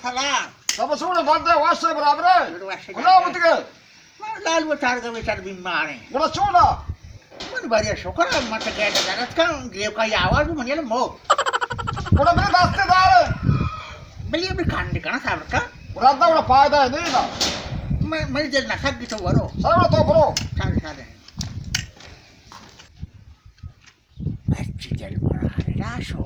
سلام۔ سب سوڑ بندے واسطے برابر ہے۔ واسطے کلا برابر۔ بتگے۔ من لال وتارگ ءَ بیچار بیمار ایں۔ گڑا چون ءَ؟ من باریا شکر ءَ، من تو گیٹ ءَ درت کن، گریوکائی آواز من یل مو۔ گڑا میرے دستے دار۔ بلے ابھی کھان نکانا صبر کن۔ گڑا دا گڑا فائدہ ہے نہیں نا۔ من، من دل نہ سک تو ورو۔ صبر تو برو۔ سارے، سارے۔ مرچی دل مراد راشو۔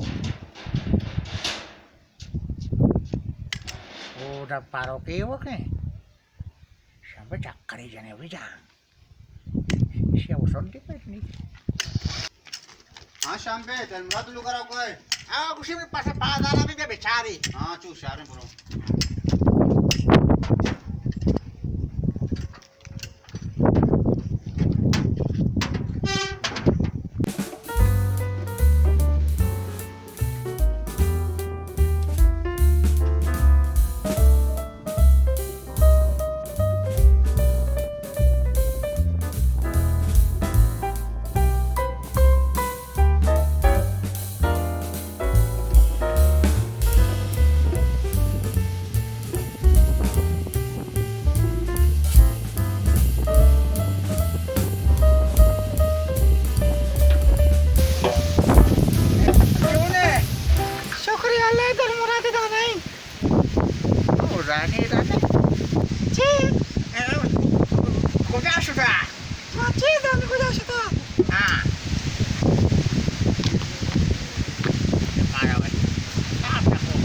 او دا پارو کے وکیں۔ شمبے چکرے جنے بجا۔ ایشی ءَ وسن کے پیش نہیں۔ ہاں، شمبے، تیل مراد لوگ کرا کوئی؟ ہاں، گوشی میں پاسے پا دارا بھی بے بیچاری۔ ہاں، چو شارے برو۔ شکریہ اللہ، در مراد دانائی۔ او رانی، رانی۔ چی؟ کجا شتا؟ ما چی دانی کجا شتا؟ ہاں۔ مارا بھائی۔ آپ رکھو۔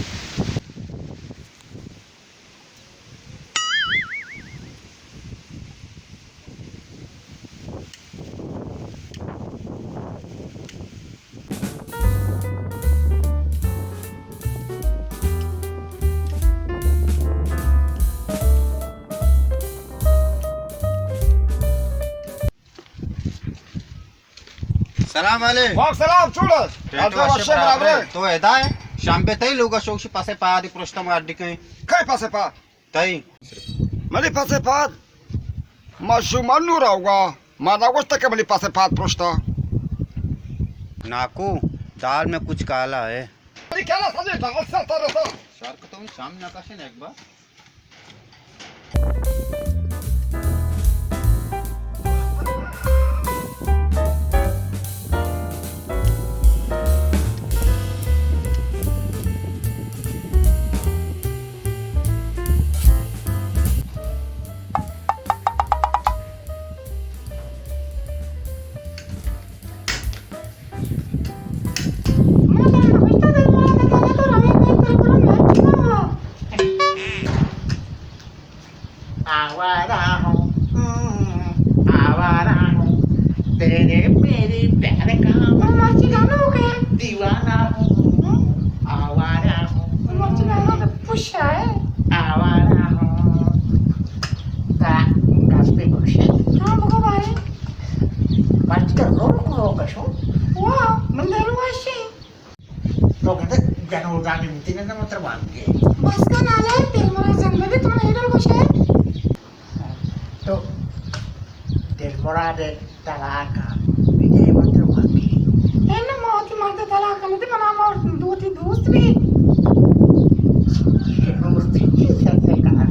سلام علیکم۔ وعلیکم سلام، چوڑ۔ ٹیٹو اللہ اشے وشے برابر برابر ہے۔ ہے۔ تو ادا ہے، شام پہ تئی لوگا شوق شی پاسے پا دی پروشتا مار دی کہیں۔ کئی پاسے پا؟ تئی۔ منی پاسے پا۔ ما شما نور آوگا۔ ما نہ گوشتا کہ منی پاسے پا پروشتا۔ ناکو، دال میں کچھ کالا ہے۔ منی کالا سجے دال سا ترسا۔ شار کو تو شام نہ کاشن ایک بار۔ آوارہ ہوں، آوارہ ہوں، تیرے میرے پیار کا۔ مرچی گانا ہو گیا۔ دیوانہ ہوں، آوارہ ہوں۔ مرچی گانا تو پوچھا ہے۔ آوارہ ہوں۔ تا گاس پہ بخشے۔ ہاں، بگو بارے۔ مرچی تو رو رو رو کشو۔ واہ، من دل واشی۔ تو کہتے جنو جانی متی نے مطلب آنگے۔ بس کا نالے، دل مراد زندگی تمہیں ایڈل کچھ ہے۔ تو دل مراد طلاق آ، بیٹے مطلب آنگے۔ اے نا، ما وتی مرد طلاق نہ دی، منا ما دوتی دوست بھی۔ دوستی چی سیاسی کار؟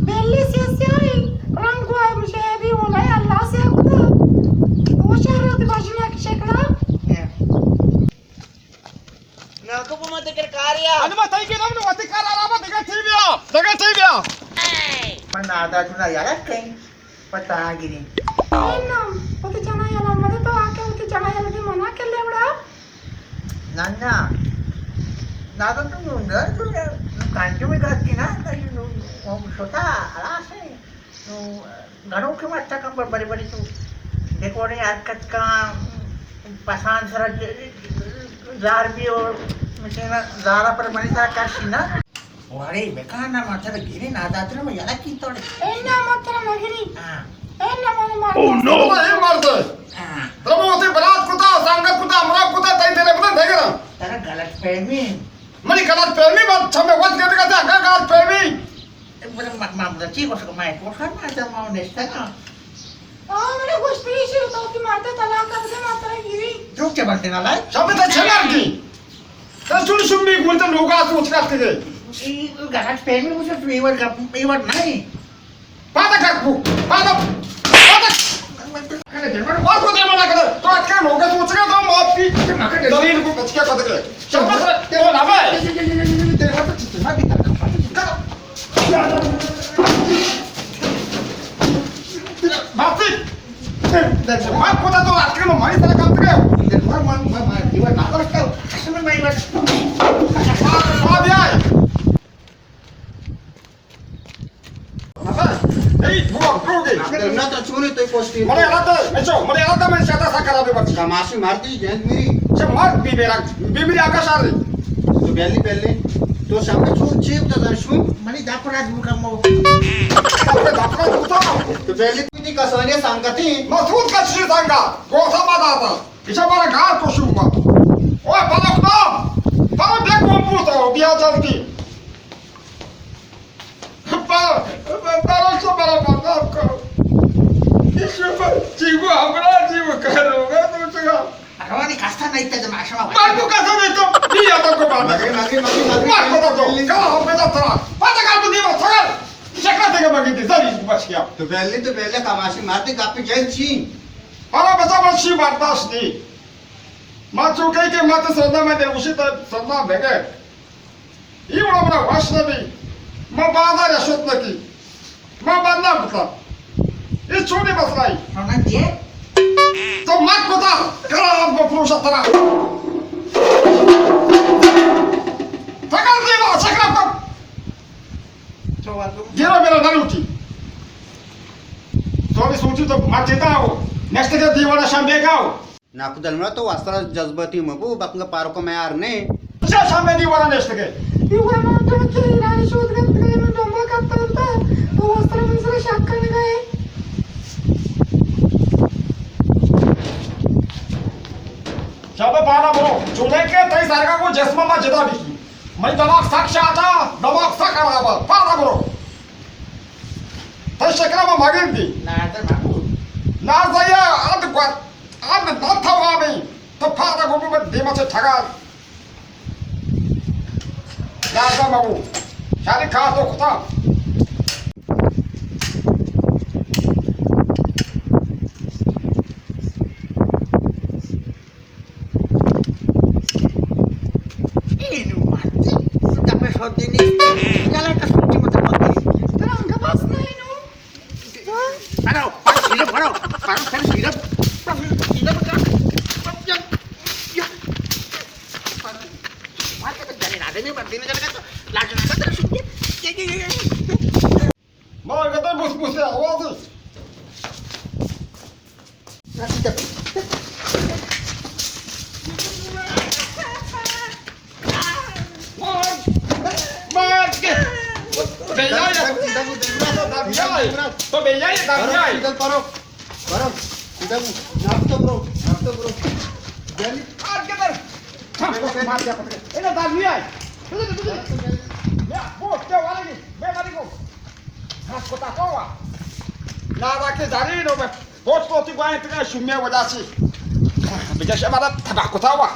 بیلی سیاسی آئی، رنگ کو ہے مجھے بھی وہ نہیں، اللہ سے خدا۔ وہ شہر ہوتی بجنا کی شکلا۔ ناکو پہ ما تکر کاریا۔ انما تئی کہ نم وتی کار آرام دگہ ٹی بیا، دگہ ٹی بیا۔ من نادا چنا یارا کہیں پتا گری۔ نم وتی چنا یلا مدے تو آکے وتی چنا یلا دی منا کلے وڑا۔ نہ نہ۔ نادا تو نو نہ تو کانجو میں گاتی نا، تو نو شتا خلاص ہے۔ نو، گنوکے ما ٹکم پر بری بری تو ڈیکوڑے حرکت کاں، پسان سر زار بھی اور مشینا زارا پر منی سا کشی نا۔ وڑے بکانا ما تر گیری نا داتر ما یلا کی توڑے۔ اے نا ما تر نگری۔ ہاں۔ اے نا ما ما۔ او نو۔ اے مرد۔ ہاں۔ ترا ما وتی برات کتا، سانگت کتا، امرا کتا، تئی دل بنا دگرا۔ ترا غلط فہمی۔ منی غلط فہمی بات، چمے وقت کے دگا تھا، غلط فہمی۔ بلے ما، ما، ما چی گوشگ، ما گوشگ، ما جا ما نشتگاں۔ آ، من گوشتگی شی تو کہ مرد طلاق دے ما ترا گیری۔ تو چے بنتے نہ لائے؟ شب تو چے مردی؟ تو چون شمی گولتے لوگا تو اچکا تھے۔ اے گراج پہلے مجھے فیور کا، فیور نہیں۔ پادا کر بو، پادا، پادا۔ مار کو دیما نہ کرے۔ تو اتکے لوگے سوچ رہے تو موت کی۔ زمین کو بچ کے پتہ کرے۔ چل پتہ کرے، تو نہ بھائی۔ باسی۔ مار کو تو اتکے ماری طرح کام کرے۔ مار، مار، مار، مار، یہ نہ کرتا۔ میں، میں، میں۔ نہ تو چونے تو پوسٹی۔ منے علاقہ، اچھا، منے علاقہ میں زیادہ سا خرابی بچی۔ کماشی مردی جند میری۔ چہ مرد بی میرا، بی میری آقا شار۔ تو بیلی بیلی۔ تو شام میں چون چیپ دا شون۔ منی دپرا دور کمو۔ دپرا دور کمو۔ تو بیلی تو دی کسانی سنگتی۔ مسعود کشی سنگا۔ گوسا ما داتا۔ اچھا مارا گار کو شروع۔ اوے بلک نام۔ بلک دیکھ کون پوتا ہو، بیا جلدی۔ پر، پر، پر تو برا بدنام کرو۔ ایشو پر جیو ہمرا جیو کرو، میں تو چگا۔ اگوانی کستا نہیں تے جمع شما۔ مار کو کستا نہیں تو، بیا تو کو بات۔ مگے، مگے، مگے، مگے۔ مار کو تو، کلا ہو بتا ترا۔ پتہ کا تو دیما سگل۔ شکلا تے کے مگے تے، زری بچ گیا۔ تو بیلی، تو بیلی کماشی مار دی گپ جن چی۔ ہمارا بچا بچی برداشت دی۔ ما چوکے کے مت سردا میں دے اسی تو سردا بگے۔ اے وڑا منا وش نہ بی۔ ما بازار ءَ شت نہ کی۔ ما بندہ کتا۔ اے چونی مسئلہ ای۔ تو مت کتا، کرا آپ کو پروشا ترا۔ فکر دی ما چکرا پر۔ گیرا میرا نہ لوٹی۔ تو بھی سوچی تو مت دیتا ہو۔ نیکسٹ کے دیوانا شام بیگا ہو۔ ناکو دلمرا تو واسطہ جذباتی مبو، بکنگ پارو کو معیار نے۔ چا شامے دیوارا نشتگے۔ دیوارا ما تو چہ ایرانی شود گپتگے، من ڈوما کپتا ہوتا، تو واسطہ من سر شک کنگے۔ شابے پانا برو، چولے کے تئی سرگا کو جسم ما جدا بکی۔ من دماغ سک شاتا، دماغ سک خرابا، پانا برو۔ تئی شکلا ما مگندی۔ نازا مبو۔ نازا یا اد گوت۔ آ من نہ توانیں، تو پادا گوں من دیما چہ ٹھگار۔ لازم مبو۔ شاری کار تو کتا۔ اینو ماتی، دپے شودی نیست۔ یلا کسوٹی مت ماتی۔ ترا انگا بس نہ اینو۔ برو، برو، سیدھا برو، برو، سر سیدھا، سیدھا بتا۔ ما گتا بس بس آواز۔ مار! مار! بیایا! تو بیایا، دم بیایا! پرو، پرو، سیدھا مو، ناپ تو برو، ناپ تو برو۔ جلدی۔ مار کے در۔ مار دیا پکڑے۔ اے دم بیایا۔ بیا، بوٹ کے والے، بے ماری کو۔ ہاں، کوتا کوا۔ لا، لا کے داری نو بے۔ بوٹ تو تی گوائیں تیرا شمیہ وجہ سے۔ بجا شمارا تباہ کوتا ہوا۔